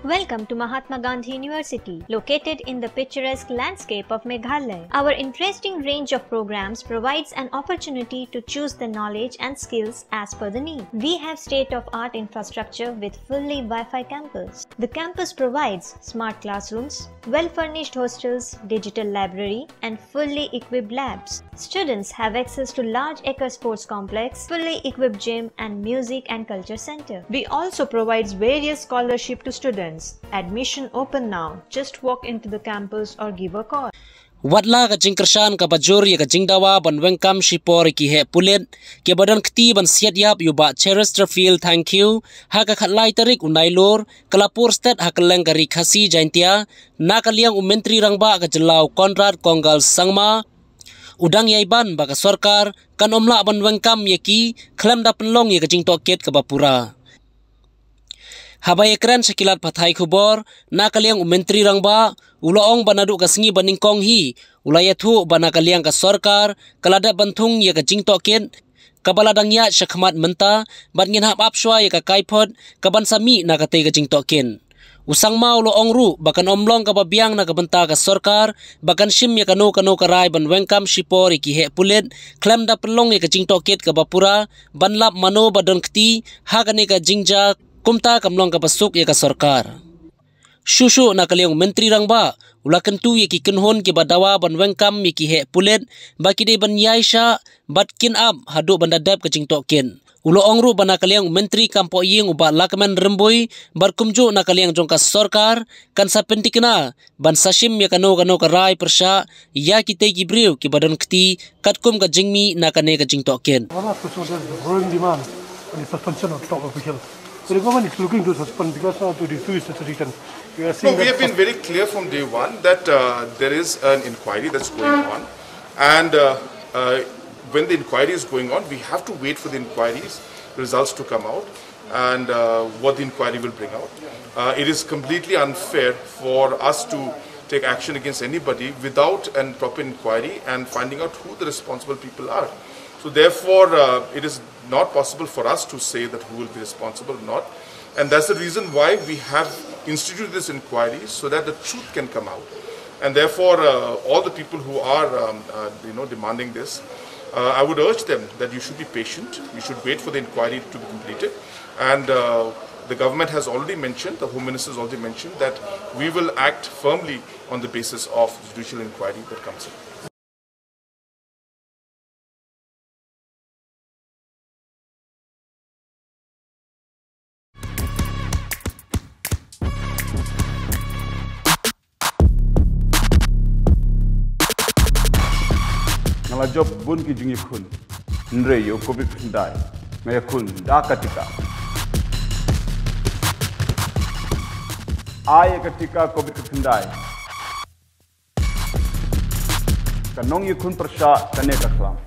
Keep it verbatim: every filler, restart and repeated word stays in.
Welcome to Mahatma Gandhi University, located in the picturesque landscape of Meghalaya. Our interesting range of programs provides an opportunity to choose the knowledge and skills as per the need. We have state-of-art infrastructure with fully Wi-Fi campus. The campus provides smart classrooms, well-furnished hostels, digital library, and fully equipped labs. Students have access to large acre sports complex, fully equipped gym, and music and culture center. We also provides various scholarship to students. Admission open now. Just walk into the campus or give a call. Watla ka jingkyrshan kaba jur ïa ka jingdawa ban weng kam shipor ïa ki heh pulit kiba don kti ban siat ïap ïa u Bah Cheristerfield Thangkhiew ha ka khatlai tarik u Nailur, ka la pur stet ha kylleng ka Ri Khasi Jaintia na ka liang u Myntri Rangbah ka jylla u Conrad Kongkal Sangma. U dang ïai ban ba ka sorkar kan ym lah ban weng kam ïa ki khlem da pynlong ïa ka jingtohkit kaba pura. Haba ïakren sha ki lad pathai khubor na ka liang u Myntri Rangbah, u la ong ba naduh ka sngi ba nyngkong hi u la ïathuh ba na ka liang ka sorkar ka la dep ban thung ïa ka jingtohkit kaba la dang ïaid sha khmat mynta, bad ngin hap ap shuwa ïa ka kaiphod kaban sa mih na katei ka jingtohkit. U Sangma u la ong ruh ba kan ym long kaba biang na ka bynta ka sorkar ba kan shim ïa kano kano ka rai ban weng kam shipor ïa ki heh pulit khlem da pynlong ïa ka jingtohkit kaba pura ban lap mano ba don kti ha kane ka jingjia, kumta kam long kaba suk ïa ka sorkar. Shuh shuh na ka liang u Myntri Rangbah u la kyntu ïa ki kynhun kiba dawa ban weng kam ïa ki heh pulit ba ki dei ban ïaishah bad kin ap haduh ban da dep ka jingtohkit. U la ong ruh ba na ka liang u Myntri kam pohïing u Bah Lahkmen Rymbui bad kumjuh na ka liang jong ka sorkar kan sa pyntikna ban sa shim ïa kano kano ka rai pyrshah ïa kitei ki briew kiba don kti katkum ka jingmih na kane ka jingtohkit. One last question, there's a growing demand on the suspension of top officials. So the government is looking to suspend because now to reduce the situation. We are seeing No, we that have been very clear from day one that uh, there is an inquiry that's going on, and uh, uh, when the inquiry is going on, we have to wait for the inquiry's results to come out and uh, what the inquiry will bring out. Uh, it is completely unfair for us to take action against anybody without a proper inquiry and finding out who the responsible people are. So therefore, uh, it is not possible for us to say that who will be responsible or not. And that's the reason why we have instituted this inquiry, so that the truth can come out. And therefore, uh, all the people who are, um, uh, you know, demanding this, uh, I would urge them that you should be patient. You should wait for the inquiry to be completed. And uh, the government has already mentioned, the Home Minister has already mentioned, that we will act firmly on the basis of the judicial inquiry that comes in. Nga la jop bun ki jingïakhun. Hynrei ïa u covid khyndai nga ïakhun da ka tika. Ai ïa ka tika covid khyndai. Ka nongïakhun pyrshah kane ka khlam.